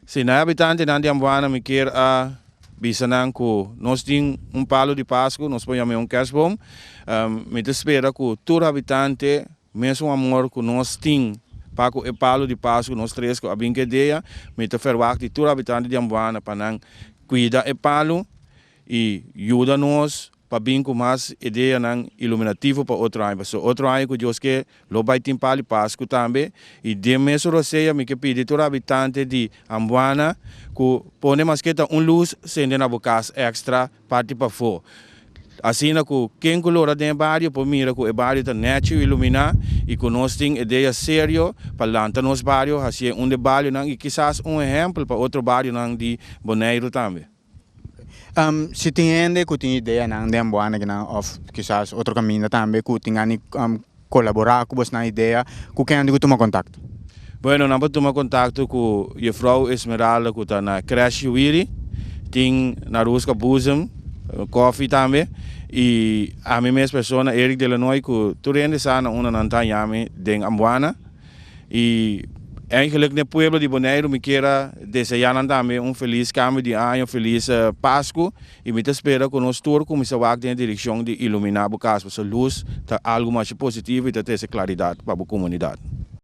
Si, na habitantenan di Amboana mi kier a bisa nan ku nos tin un palu di Pasku, nos por yam'é un kerstboom. Mi ta spera ku tur habitante mesun amor ku nos tin pa ku e palu di Pasku, nos tres ku a bin ku e idea, mi ta ferwagt di tur habitante di Amboana pa nan kuida e palu i yuda nos pa bin ku mas ideanan iluminativo pa otro aña. Pasobra otro aña ku Dios ke lo bai tin pali Pasku tambe. I den mesun rosea mi ke pidi tur habitante di Ambuana ku pone maske ta un lus sende na bo kas èkstra parti pafó. Asina ku ken ku lora den e bario por mira ku e bario ta nèchi i iluminá i ku nos tin idea serio pa lanta nos bario hasié un di barionan i kisas un ehèmpel pa otro barionan di Boneiru tambe. Si tin hende ku tin ideanan den Amboana kinan òf kisas otro kaminda tambe ku tin gana di kolaborá ku bosnan idea, ku ken nan tin ku tuma kontakto? Bueno, nan por tuma kontakto ku Jefrou Esmeralda ku ta na Crèsh Yuwiri, tin na Ruska Boezem, Koffie tambe, i ami mes persona Eric Delanoy ku tur hende sa na unda nan ta haña mi den Amboana. I eigenlijk n'e pueblo di Boneiru mi kier a deseá nan tambe un felis kambio di aña, un felis Pasku i mi ta spera ku nos tur kuminsá wak den e direkshon di iluminá bo kas pasobra lus ta algu masha positivo i ta trese klaridat pa bo komunidat.